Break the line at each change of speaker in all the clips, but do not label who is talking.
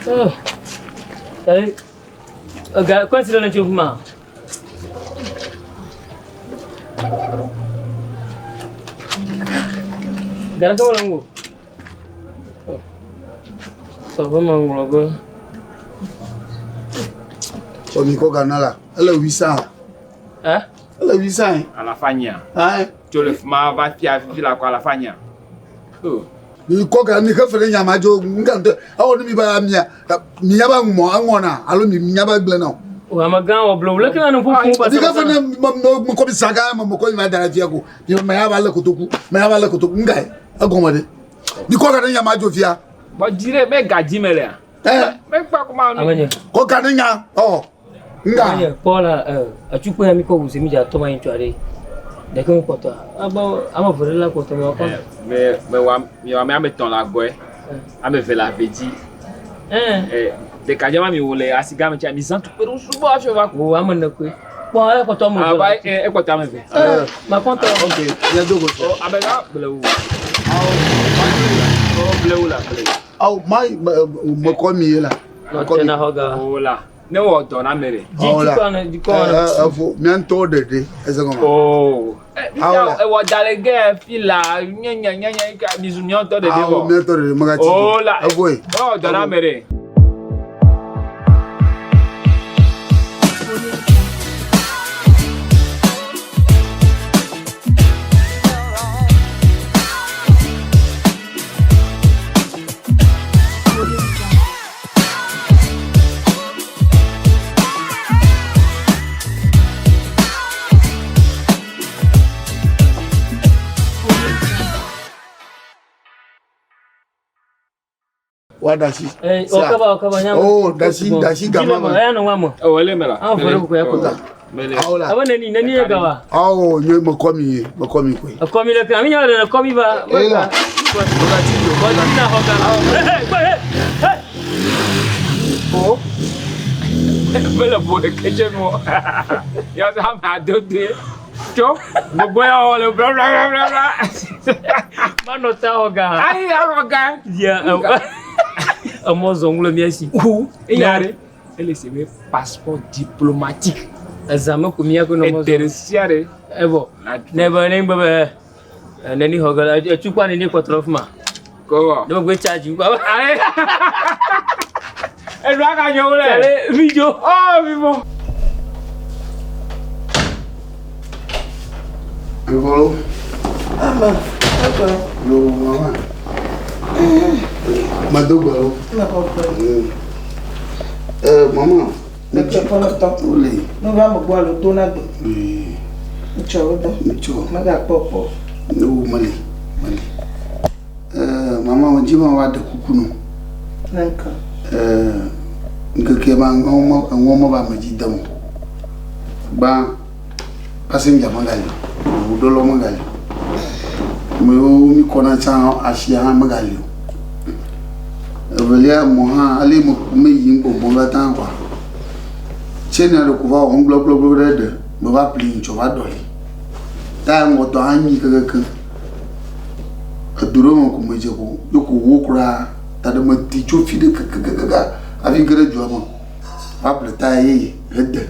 Oh. Tari. Ga kɔnti le ne tso fuma. Ga ɖeke mele ŋu o. Sɔ be meŋlɔ be.
Sɔ mi kɔ ga na la. Ele 800.
Eh?
Ele 800.
Alafa nyia.
Ayi.
Tso le fima va fia fifi la kɔ alafa nyia. Oh.
Mi kɔ ga mi xe fe ɖe nya ma dzo ŋka ŋutɔ. Ewɔ ne mi ba mia mia ba ŋmɔ eŋɔna alo mi mia ba gblẽ na o.
O amegã wɔ blo leke na nu ƒoƒo ba
Mi xe fe ne me me kɔ mi sa ga me me kɔ mi va da ɖe fia ko. Mi me ya va le kotoku me ya va le kotoku ŋka ye egɔme ɖe. Mi kɔ ga ɖe nya ma dzo fia.
Bɔ dzi ɖe be ga dzi me lea.
Eh.
Me kpa ko ma nu.
Amenye.
Kɔ ga ɖe nya ɔ. Ŋka.
Amenye kpɔ la atsukpe ya mi kɔ wu se mi dza tɔ ma yi ŋutsua ɖe. Ɖeke mi kpɔtɔ. Agbɔ ame eve ɖe la kpɔtɔ me kɔ.
Me me wa mi wa me ame tɔn la gbɔe. Ame eve le ave dzi.
Eh.
Ɖeka dze ma mi wo le asi gã me tsa mi zã tukpe ɖo sugbɔ hafi va
ko. O ame ne koe. Kpɔ ekpɔtɔ ame eve.
Aba ekpɔtɔ ame eve.
Makɔntɔ.
Ok, ya do go.
O ame ga blewu. O blewu la blewu.
Awo ma me kɔ mi ye la.
Nɔte na xɔ ga.
O la. Ne wɔ dɔ na ame ɖe.
Dzi dzi ne dzi kɔ ne.
Efo mía ŋutɔwo ɖeɖe eze gɔme.
O. Ewɔ da le ge fi la nye nye nye nye ka mi zu mía ŋutɔ ɖeɖe vɔ.
Awo mía ŋutɔ ɖeɖe megatsi.
O la.
Efo ye.
Ewɔ dɔ na ame ɖe.
Wa dasi.
Eh, okaba okaba nyama.
Oh, dasi dasi gama ma.
Ya no mama.
O ele mela.
Ah, vore ko ya ko.
Mele.
Awo la.
Aba neni neni ye gawa.
Awo nye me kɔ mi ye, me kɔ mi koe.
Kɔ mi le ka mi nya le kɔ mi va.
Eh la.
Kɔ mi na xɔ ga. Hey, hey, hey.
O. Mele bo ɖeke dze nu. Ya sa ma do de. Tso gbogbo ya wɔ le bla bla bla bla bla.
Manɔ ta xɔ ga.
Ayi axɔ ga.
Ya emɔ zɔm le mía si.
Wu eya ɖe ele se be passeport diplomatique.
Eza me ko mía ko nɔ mɔ zɔm.
Ede ɖe sia ɖe.
Evɔ ne be ne gbe be neni xɔ ga la etukpa neni kpɔtɔ ɖe fi ma.
Kɔwɔ.
Ne me gbe charge kpa.
Ayi. Enua ka nyɔ wole.
Ale mi dzo.
Ɔ mi mɔ.
Ngolo.
Ama, ebe.
Yo mama. Mado gbalo.
Na kɔkɔe.
Eh mama.
Metsɔ fɔlɔtɔ.
Ole.
Ne va me gbɔ alo do na gbe.
Eh.
Metsɔ wo dɔ.
Metsɔ.
Megakpɔ kpɔ.
Ne wo meli. Meli. Eh mama wo dzi ma wa ɖe kuku no.
Ne ŋke.
Eh ŋkeke ma ŋɔ ŋɔ ma ba me dzi dem o. Gbã passenger megali o, ʋuɖolawo megali o. Ame yiwo mi kɔna tsã asia hã megali o. Evelia mɔ hã ale me meyim gbɔgbɔm katã kɔa, tsenia ɖeko va wɔ ŋgblɔgblɔgblɔ ɖe ɖe meva ƒli ŋtsɔ va ɖɔli. Ta ŋgɔtɔ hã nyi kekeake. Edo ɖe me ko medze ko ye ko wo kura ta ɖe medi tso fi ɖe kekekeke hafi ge ɖe dua me va ƒle taya yeye hede.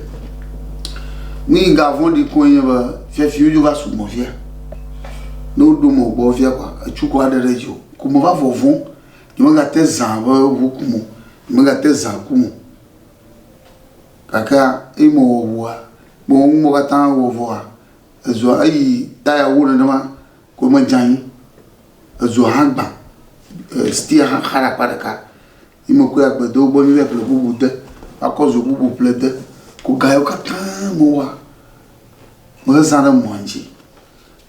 Nu yi gavɔ̃ɖi koe nye be fiafiwo dzo va sugbɔ fia. Ne woɖo mɔ gbɔ fia kɔa, etsu ko aɖe ɖe edzi o. Ko meva vɔvɔ̃m, nyemegate zã ƒe ʋu kum o, nyemegate zã kum o. Gakea eyi mewɔ ʋua, mewɔ nu mawo katã wɔ vɔa, ezua eyi taya wu nenema ko medze anyi. Ezua hã gbã, stia hã xa ɖe akpa ɖeka. Yi mekɔe agbedewo gbɔ mi va ƒle bubu de, va kɔ zo bubu ƒle de. Ko ga yiwo katã mewɔa, mehezã ɖe mɔa ŋuti.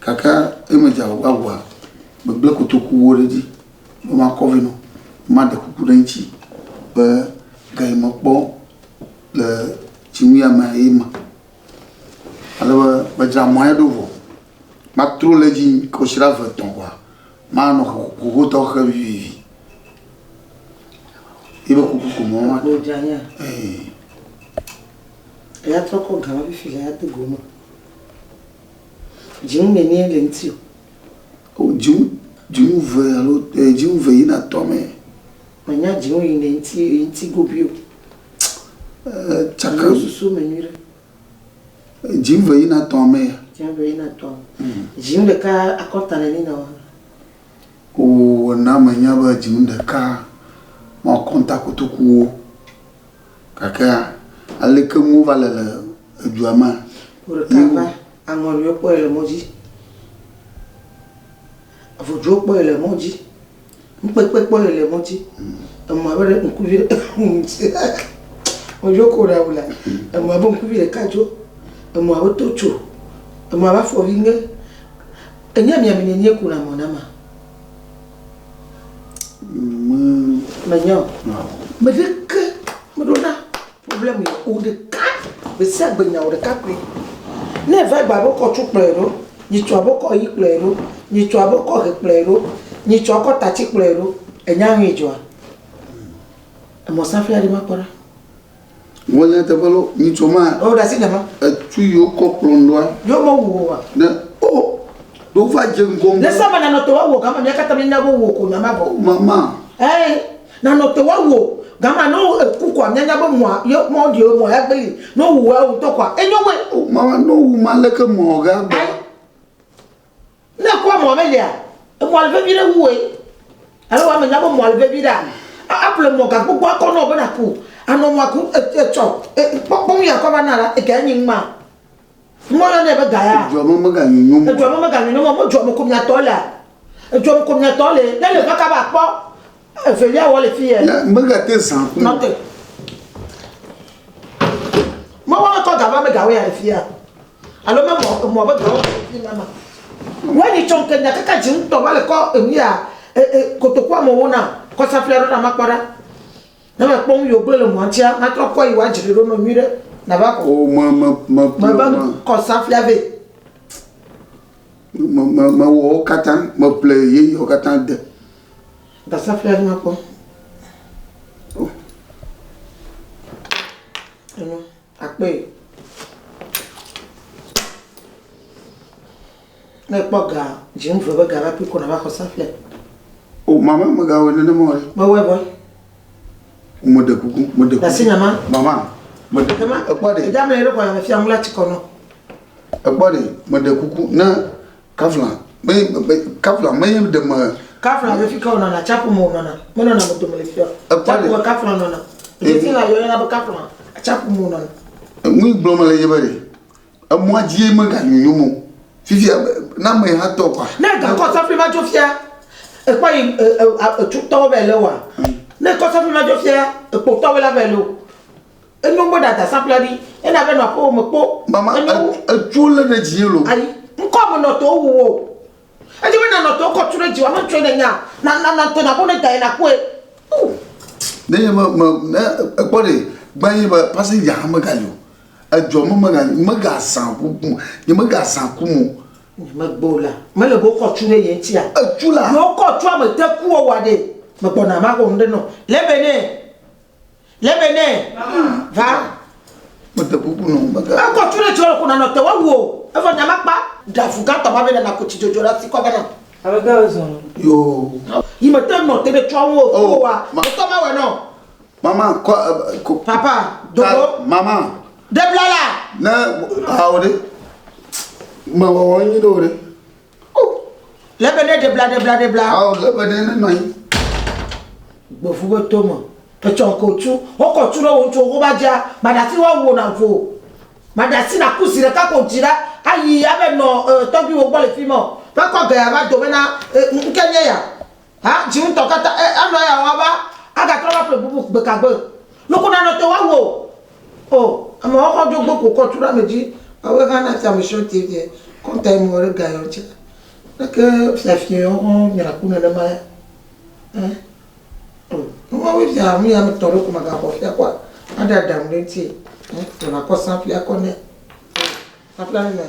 Gake eye medze agbagba ʋua, megble kotokuwo ɖe edzi be makɔ vɛ nɔ, maɖe kuku ɖe eŋuti be ga yi mekpɔ le tsinui ya mea ye ma. Ale be medzra mɔa ya ɖo vɔ. Matrɔ le edzi kɔsiɖa eve etɔ̃ kɔa, manɔ xoxotɔ xem vivivi. Ye be kuku ko mɔ ma.
Gbɔ dza nya.
Ee.
Eya trɔ kɔ gama fifi le ya de go me. Dziŋu nenie le ŋuti o?
O dziŋu dziŋu ve alo dziŋu ve yina tɔ me.
Menya dziŋu yi ne ŋuti yi ŋuti gobi o.
Tsaka.
Wò susu me nyuiɖe.
Dziŋu ve yina tɔa me ya.
Dziŋu ve yina tɔa me. Dziŋu ɖeka akɔta le ni na wa.
O na menya be dziŋu ɖeka ma kɔnta kotokuwo. Gake aleke nuwo va le le edua mea?
Wò ɖeka va aŋɔliwo kpɔe le mɔ dzi. Vodzuwo kpɔe le mɔ dzi. Nukpekpe kpɔ le mɔ dzi. Emɔ abe ɖe ŋkuvi medzo ko ɖa o la. Emɔ abe ŋkuvi ɖeka dzo. Emɔ abe to tso. Emɔ abe afɔvi ŋe. Enye miami nenie kuna mɔ na ma? Menya o. Meɖeke meɖo na problème ya o ɖeka. Gbe sia gbe nya wò ɖeka koe. Ne eva egbea be wokɔ tsu kplɔe ɖo, nyitsɔa be wokɔ ɣi kplɔe ɖo, nyitsɔa be wokɔ he kplɔe ɖo, nyitsɔa wokɔ tatsi kplɔe ɖo, ènya nui dzɔa? Emɔ safui aɖe ma kpɔ ɖa.
Wɔ nyateƒe lo, nyitsɔ ma.
O ɖe asi nyama.
Etu yi wokɔ kplɔ ɖoa.
Yewo mewu wò oa?
Ne o, ɖo va dze ŋgɔ.
Ne sama nanɔ te woawɔ gama mía katã míenya be wò ko nyama vɔ.
Mama.
Ɛɛ. Nanɔ te woawò gama ne eku koa míanya be mɔa ye mɔ ɖi mɔ ya gbe li ne wowu ewo ŋutɔ koa enyo woe.
O mama ne wowu ma leke mɔ ga gbɔ.
Ayi ne ekua mɔa melia emɔa le vevi ɖe wu woe alo wa menya be mɔa le vevi ɖea aƒle mɔ ga gbogbo akɔ nɔ be naku anɔ mɔa ku etsɔ kpɔkpɔ nu ya kɔ va na la ega enyi ŋma mɔ yɔnɛ be ga ya.
Edua me mega nyonyo mɔ.
Edua me mega nyonyo mɔ mo dua me ko mia tɔ lea edua me ko mia tɔ le ne le va kaba kpɔ Evelia wɔ le fi yɛ.
Ya megate zã ku.
Nɔte. Mewɔ mekɔ gava me gawo ya le fi ya. Alo me mɔ mɔ be gawo le fi ma ma. Wɔ nyi tsɔ nke nya kaka dzi ŋutɔ va le kɔ enu ya e e kotoku amewo na kɔ saflia ɖo na makpɔ ɖa. Ne me kpɔ nu yi wogblẽ le mɔa ŋutia, matrɔ kɔ yi wa dzri ɖo nɔ nyui ɖe na va kɔ.
O me me me
Me va kɔ saflia vɛ.
Me me me wɔ wo katã, me ƒle yeyewo katã de.
Dasaflia vi makpɔ. Oh. Enyo, akpe. Ne kpɔ ga, dzi ŋu be ga va kpi ko na va xɔ saflia.
O mama megawɔe nenema o.
Mewɔe vɔ.
Meɖe kuku, meɖe kuku.
Dasi nyama.
Mama, meɖe kuku. Ekpɔ ɖe.
Edza mle ɖe kɔ ya fia ŋu la tsikɔ nɔ.
Ekpɔ ɖe, meɖe kuku ne Kafla, me, me, kafla, me ɖe me.
Kafla be fika wònɔna, atsiaƒu me wònɔna, menɔna ame dome le fia o. Atsiaƒu me kafla nɔna. Dzesi la yɔna be kafla, atsiaƒu me wònɔna.
Nui gblɔm mele ye be ɖe, emɔa dzie meganyonyo o. Fifia, ne ame hã tɔ kɔa.
Ne gakɔ safli va dzo fia, ekpɔ yi etsutɔwo vɛ le oa? Ne ekɔ safli va dzo fia, ekpotɔwo la vɛ le o. Enyo be ɖada saƒla ɖi. Ena be nɔ aƒewò me kpo.
Mama, etso lé ɖe dzinye lo.
Ayi, ŋkɔ me nɔ tɔwo wu wo. Edzi be nanɔ tɔwo kɔ tu ɖe dziwò, ame tsɔe ne nya. Na na na tɔ na bo ne da yi na kɔe. Uh.
Ne nye me me ne ekpɔ ɖe gbã ye be passenger hã megali o. Edzɔ me megali mega zã ku nye mega zã ku mo.
Nye megbe o la. Mele be wokɔ tu ɖe ye ŋutia.
Etu la.
Ye wokɔ tu ame te ku wɔwɔa ɖe. Megbɔna ma xɔ nu ɖe nɔ. Lebe ne. Lebe nɛ. Va.
Mede kuku nɔ mega.
Ekɔ tu ɖe dziwò ko nanɔ te woawu o. Evɔ nya makpa. Ɖavu gãtɔ ma be nana ko tsi dzodzo ɖe asi kɔ va nɔ.
Ame ka wozɔ nɔ?
Yoo.
Yi mete nɔ te ɖe tsɔa ŋu o. Wa. Etɔ ma wɔ nɔ.
Mama kɔ ko.
Papa dogo.
Mama.
Ɖe bla la.
Ne awo ɖe. Me wɔwɔ nyi ɖe o ɖe.
Lebe ne ɖe bla ɖe bla ɖe bla.
Awo lebe ne ne nɔ anyi.
Gbevu be to me. Etsɔ ko tu. Wokɔ tu ɖe wo ŋutsu wo va dzia. Maɖasi woawu wo na vo. Maɖasi na ku zi ɖeka ko dzi ɖa ayi ave nɔ tɔgbuiwo gbɔ le fi ma o. Va kɔ gaya va do bena ŋke nye ya. Ha dzi ŋutɔ katã anɔ ya wa va agatrɔ va ƒle bubu gbekagbe. Nuku nanɔ te woawu o. O amewo xɔ dzo gbɔ ko kɔ tu ɖe ame dzi. Woawoe hã na fia ame srɔ̃ tie fie. Kɔnta yi mɔ ɖe gayɔ ŋuti. Leke fiafie woxɔ nyra ku nenema ya. Ɛ? O, numawoe fia nu ya me tɔ ɖe ko magaxɔ fia kɔa, aɖe aɖaŋu ɖe ŋuti. Ɛ? Ɖe makɔ saflia kɔ nɛ. Saflia nɛ.